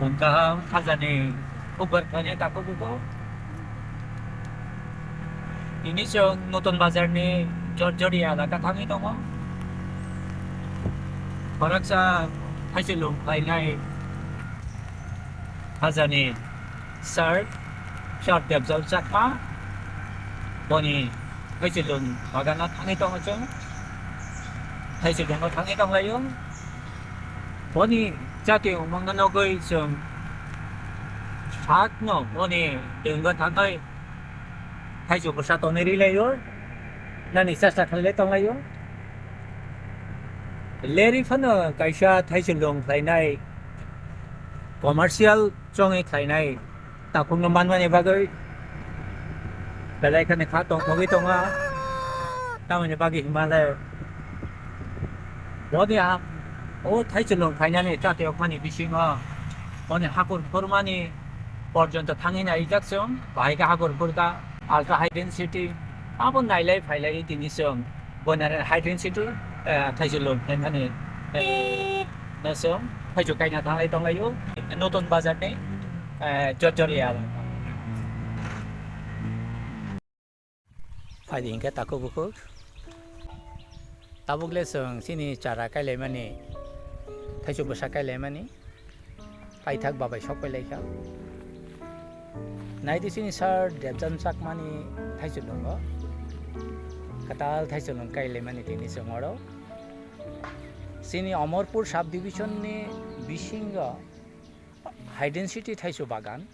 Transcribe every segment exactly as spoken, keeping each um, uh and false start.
Kaham khajani ubar khani takhuk bukhuk. Tini chwng Notun Bazar ni Jorjoria elaka thangwi tongo. Khoroksa thaichulung khlainai khajani sir, Sir Debjal Chakma, boni thaichulung bagano thangwi tongo chwng. Thaichulungo thangwi tonglaio. Boni chati wngmano nugwi chwng sakno boni twingo thangwi thaichuk bwsa tonwi rwlaio, nani chasta khlailai tonglaio. Leri phano kaisa thaichulung khlainai, commercial chongwi khlainai takhukno manmani bagwi belai kheno kha tongthogwi tongo. Tamoni bagwi hwnba le boni ha, o thaichulung khainani chati okmani bisingo boni hakur phurmani porjonto thangwi naijak chwng, bahai khe hakur phurkha, ultra high density, abo nailai phailai tini chwng. Bonare high density, eh, thaichulung hwnmani, eh, naso thaichuk kaina thanglai tonglaio, Notun Bazar ni, eh, Jorjoria. Phaidi hinkhe takhuk bukhuk. Tabuk le chwng chini chara kailaimani, thaichuk bwsa kailaimani. Paithak babai sok pai laikha. Naidi chini sir Debjan Chakmani thaichulungo. Kwtal thaichulung kailaimani tini chwng oro. Chini Omorpur sub division ni bisingo high density thaichuk bagan.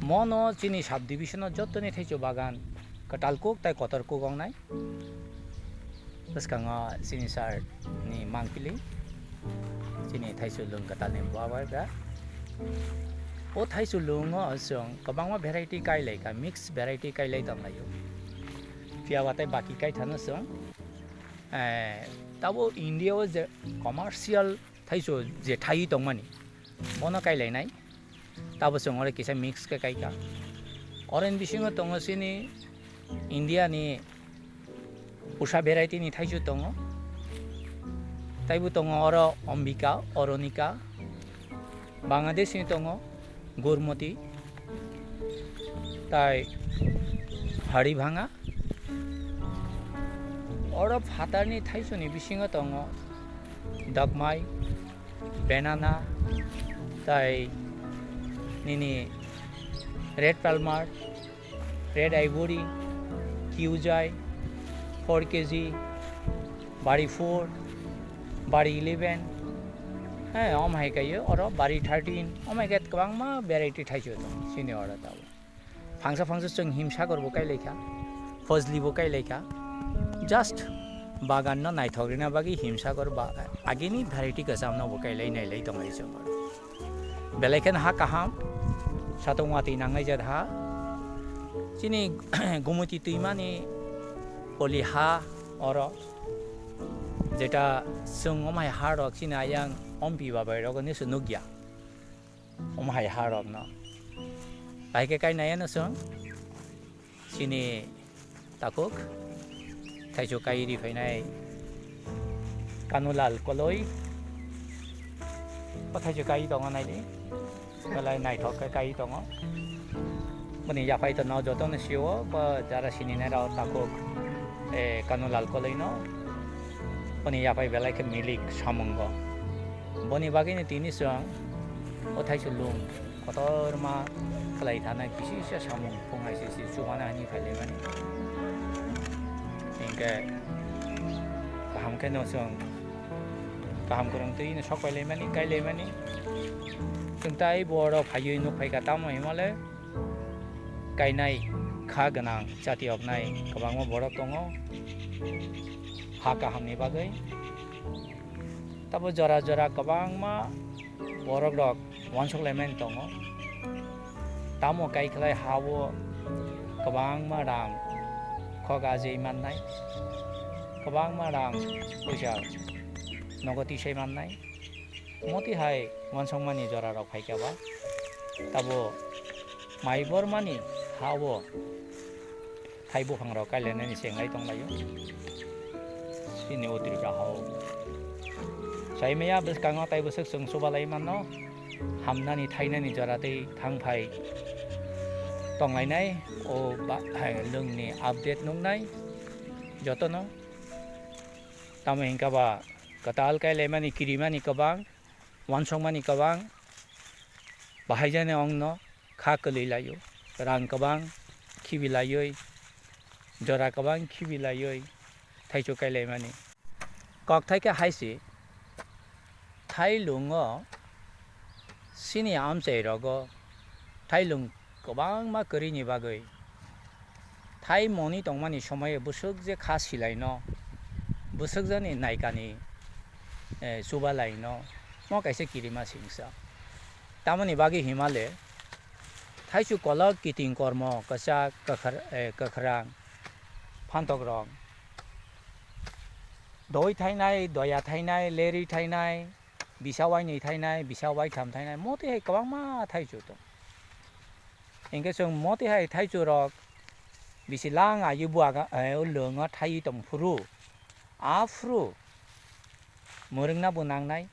Mono chini sub division o jottoni thaichuk bagan kwtal kuk tai kotor kuk wngnai. Bwskango chini sir ni mangpili, chini thaichulung kwtalni bubagra. O thaichulungo chwng kwbangma variety kailaikha, mix variety kailai tonglaio. Phiya ba tei baki kaithano chwng, eh, tabo India o je commercial thaichuk je thaiwi tongmani, bono kailainai. Tabo chwng oro kisa mix khe kaikha. Oroni bisingo tongo chini India ni pusa variety ni thaichuk tongo. Taibo tongo oro Ambika, Oronika, Bangladesh ni tongo Gurmoti, tai Haribhanga. Oro phatarni thaichukni bisingo tongo Dakmai, Banana, tai nini Red Palmer, Red Ivory, Kiujai, four K G, Bari four, Bari eleven, he, omo hai kaiyo oro Bari thirteen, omo hai khe kwbangma variety thaichuk tongo chini oro tabuk. Phangsa phangsa chwng himsagor bo kailaikha, phojli bo kailaikha. Just bagan no naithok rina bagwi himsagor ba agini variety kwcham no bo kailai nailai tonglaio chwng oro. Belai kheno ha kaham, satung watwi nangnai jat ha. Chini Gumoti twimani poli ha oro, jeta chwng omhai ha rok chini ayang ompi babai rok ni se nukya. Omo hai ha rok no. Bahai khe kai nai ano chwng. Chini takhuk. Thaichuk kai ri phainai. Kanulal Koloi. O thaichuk kai tongo nai di. Belai naithok khe kai tongo. Boni yaphai tono joto no sio, bo jara sini nai rok takhuk. Eh, Kanulal Koloi no. Boni yaphai belai khe milik samungo. Boni bagwi no tini chwng o thaichuk lung kotorma khlai thana kisi se samung phung hai se se chuana hani phai lai mani. Hinkhe kaham khe no chwng kaham kwrwng twi no sok pai lai mani, kai lai mani. Chwng tai bo oro phaiwi nuk phai kha tamo himale kainai kha gwnang chati oknai kwbangma borok tongo ha kaham ni bagwi. Tabo jora jora kwbangma borok rok uansuk laimani tongo. Tamo kaikhlai ha-o kwbangma rang khok ajai mannai, kwbangma rang puisa nogo tisai mannai. Moti hai uansukmani jora rok phaikha ba, tabo mai bormani ha-o thai buphang rok kailainani chenglai tonglaio. Chini o Tripura ha-o. Saimaya bwskango tai bwswk chwng chubalai mano. hamnani thainani jora tei thang phai tonglainai, o ba-, hai lwngni update nuknai jotono. Tamo hinkha ba kwtal kailaimani, kirimani kwbang, uansukmani kwbang, bahaijani ongno kha kwlwi laio, rang kwbang khibi laioi, jora kwbang khibi laioi thaichuk kailaimani. Kokthai khe hai se, thailungo chini amchai rogo thailung kwbangma kwrwini bagwi thai moni tongmani somoio bwswk je kha silaino, bwswk jani naikani, eh, chuba laino, mo kaisa kirima singsa. Tamoni bagwi himale thaichuk kolok kiting kormo kwchak kwkhar-, eh, kwkhrang phantok rok doi thainai, doya thainai, leri thainai, bisa wainwi thainai, bisa waitham thainai, motwi hai kwbangma thaichuk tong. Hinkhe chwng motwi hai thaichuk rok bisi lang ayo buaga, eh, o lwngo thaiwi tong phuru, aphuru mwrwngna bo nangnai.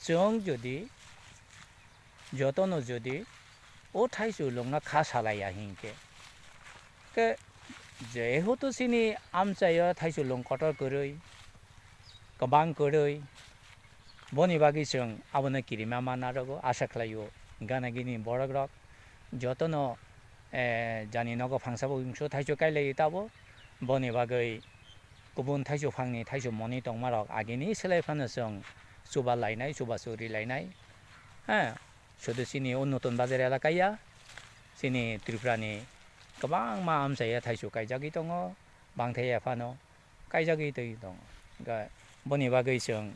Chwng jodi jotono jodi o thaichuk lwngno kha salaiya hinkhe, khe jehetu chini amchaio thaichuk lwng kotor kwrwi, kwbang kwrwi, boni bagwi chwng abono kirima ma narogo. Asa khlaio gana gini borok rok jotono, eh, jani nogo phangsa bo wngso thaichuk kailai tabo, boni bagwi kubun thaichuk phangni thaichuk moni tongmarok agini selai phano chwng chuba lainai, chuba churi lainai. Ha, sudu chini o Notun Bazar elaka ya, chini Tripura ni kwbangma amchaiya thaichuk kaijagwi tongo, bangthai ya phano kaijagwi twi tongo. Ga-, boni bagwi chwng,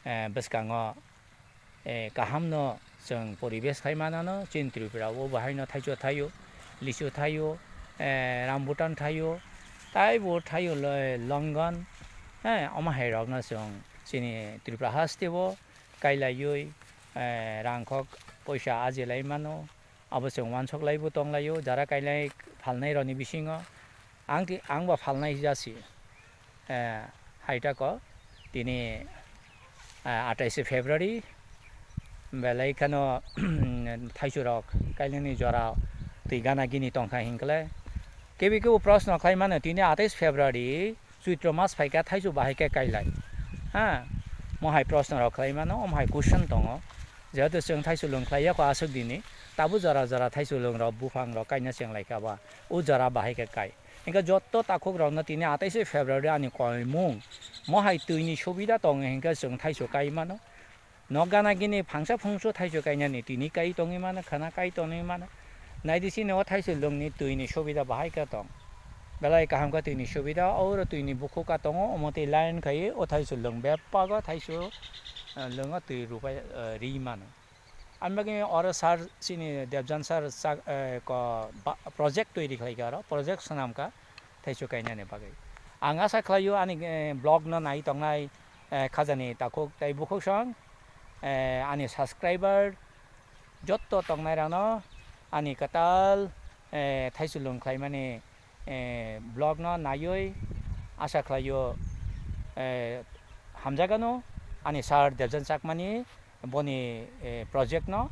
eh, bwskango, eh, kahamno chwng poribesh khai manano, chini Tripura o bahaino thaichuk thaio, lichu thaio, eh, rambutan thaio, taibo thaio le-, longon, eh, omo hai rokno chwng chini Tripura haste o kailaiwi, eh, rangkok poisa ajilai mano. Abo chwng uansuk laibo tonglaio, jara kainai phalnai rokni bisingo ang ti-, ang ba phalnai jasi, eh, haitako tini, eh, atais February belai kheno thaichuk rok kainani jora twi gana gini tongkha hinkle. Kebi kebo proshno khlai mano tini atais February Choitro mas phaikha thaichuk bahai khe kailai. Ha, mo hai proshno rok khlai mano, omo hai question tongo. Jehetu chwng thaichuk lwng khlai yakho aswk dini, tabuk jora jora thaichuk lwng rok buphang rok kaina cheng lai kha ba, o jora bahai khe kai. Hinkhe joto takhuk rokno tini atais February ani koimung, mo hai twi ni subida tongo hinkhe chwng thaichuk kai mano. Nok gana gini phangsa phungsu thaichuk kainani tini kai tongwi mano, khana kai tongwi mano. Naidi chini o thaichuk lwngni twi ni subida bahai khe tong. Belai kaham khe twi ni subida, oro twi ni bukhuk ka tongo, omo twi line khai o thaichuk lwng bebak o thaichuk, eh, lwng o twi rupai, eh, ri mano. Ani bagwi oro sir chini Debjan sir chak-, eh, ko ba-, project twi ri khlai kha oro, project swnam kha. Thaichuk kainani bagwi. Ang asa khlaio ani, eh, vlog no nai tongnai, eh, khajani takhuk tei bukhuk song, eh, ani subscriber jotto tongnai rano ani kwtal, eh, thaichuk lwng khlaimani, eh, vlog no naiwi asa khlaio, eh, hamjagano ani sir Debjan Chakmani boni, eh, project no,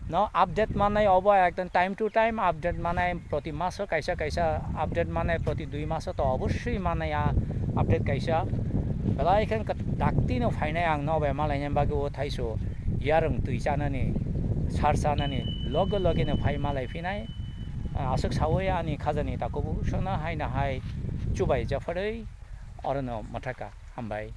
no update manai obo ekdom time to time update manai, proti maso kaisa kaisa update manai, proti dui maso to obossoi manai a update kaisa. Belai khe dakti no phainai ang no bai malaina bagwi o thaichuk yarwng twi chanani, sar chanani loge loge no phai malai phinai. Ah, aswk sawi ani khajani takhuk songno haino hai chubai japharwi oro no mwthaka. Hambai.